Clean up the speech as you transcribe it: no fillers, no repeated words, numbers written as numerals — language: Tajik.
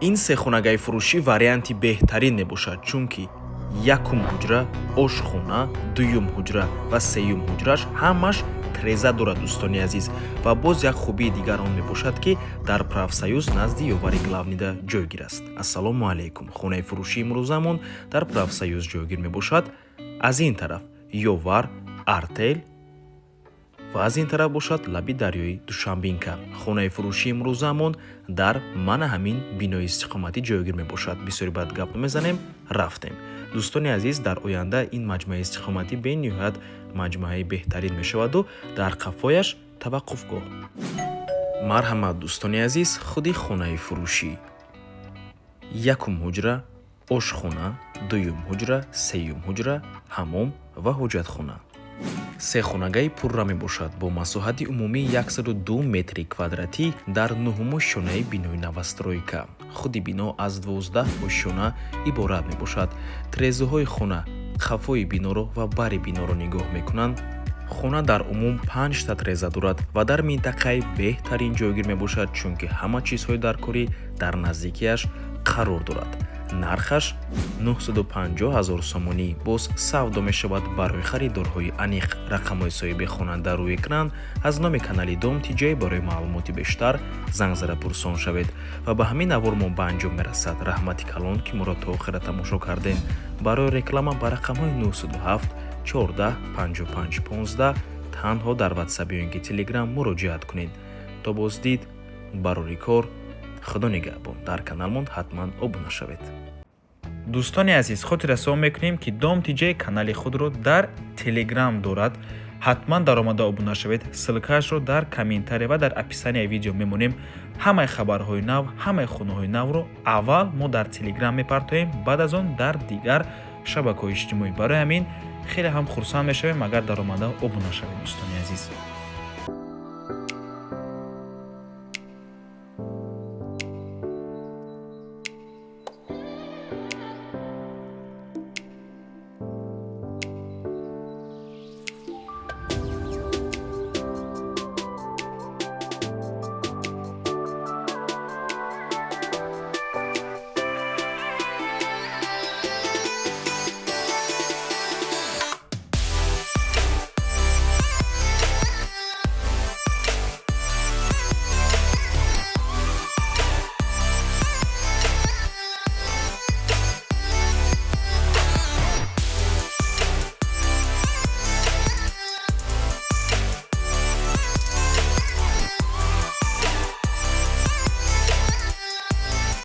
Ин сехонагаи фурӯшӣ варианти беҳтарин мебошад, чунки якум ҳуҷра, ошхона, дуюм ҳуҷра ва сеюм ҳуҷраш ҳамаш треза дорад, дӯстони азиз. Ва боз як хубии дигар он мебошад, ки дар Профсоюз, назди ёвари главный да ҷойгир аст. Ассалому алайкум! Хонаи фурӯшии имрӯзамон дар Профсоюз ҷойгир мебошад. Аз ин тараф ёвар, артел ва аз ин тараф бошад лаби дарёи Душанбинка. Хонаи фурӯшии имрӯзаамон дар мана ҳамин бинои истиқоматӣ ҷойгир мебошад. Бисёри баъд гап намезанем, рафтем. Дӯстони азиз, дар оянда ин маҷмӯаи истиқоматӣ бениҳоят маҷмӯаи беҳтарин мешаваду дар қафояш таваққуфгоҳ. Марҳамат, дӯстони азиз, худи хонаи фурӯшӣ: якум ҳуҷра, ошхона, дуюм ҳуҷра, сеюм ҳуҷра, ҳамом ва ҳоҷатхона. Сехонагаи пурра мебошад бо масоҳати умумии 102 метри квадратӣ дар нуҳум ошёнаи бинои новостройка. Худи бино аз 12 ошёна иборат мебошад. Трезаҳои хона қафои биноро ва бари биноро нигоҳ мекунанд. Хона дар умум панҷта треза дорад ва дар минтақаи беҳтарин ҷойгир мебошад, чунки ҳама чизҳои даркорӣ дар наздикиаш қарор дорад. Нархаш 950 ҳазор сомонӣ, боз савдо мешавад. Барои харидорҳои аниқ рақамҳои соҳиби хона дар рӯи экран. Аз номи канали Дом Тиҷай барои маълумоти бештар занг зада пурсон шавед. Ва ба ҳамин навор мо ба анҷом мерасад. Раҳмати калон, ки моро то охира тамошо кардем. Барои реклама ба рақамҳои 907 14 55 15 танҳо дар Ватсап ё ин ки Телеграм муроҷиат кунед. То боздид, барори кор, Худо нигаҳбон. Дар каналмон ҳатман обуна шавед. Дӯстони азиз, хотиррасон мекунем, ки Дом Тиҷай канали худро дар Телеграм дорад. Ҳатман даромада обуна шавед. Ссылка ашро дар комментария ва дар описания и видео мемонем. Ҳамаи хабарҳои нав, ҳамаи хонаҳои навро аввал мо дар Телеграм мепартоем, баъд аз он дар дигар шабакаҳои иҷтимоӣ. Барои ҳамин хеле ҳам хурсанд мешавем, агар даромада обуна шавед, дӯстони азиз.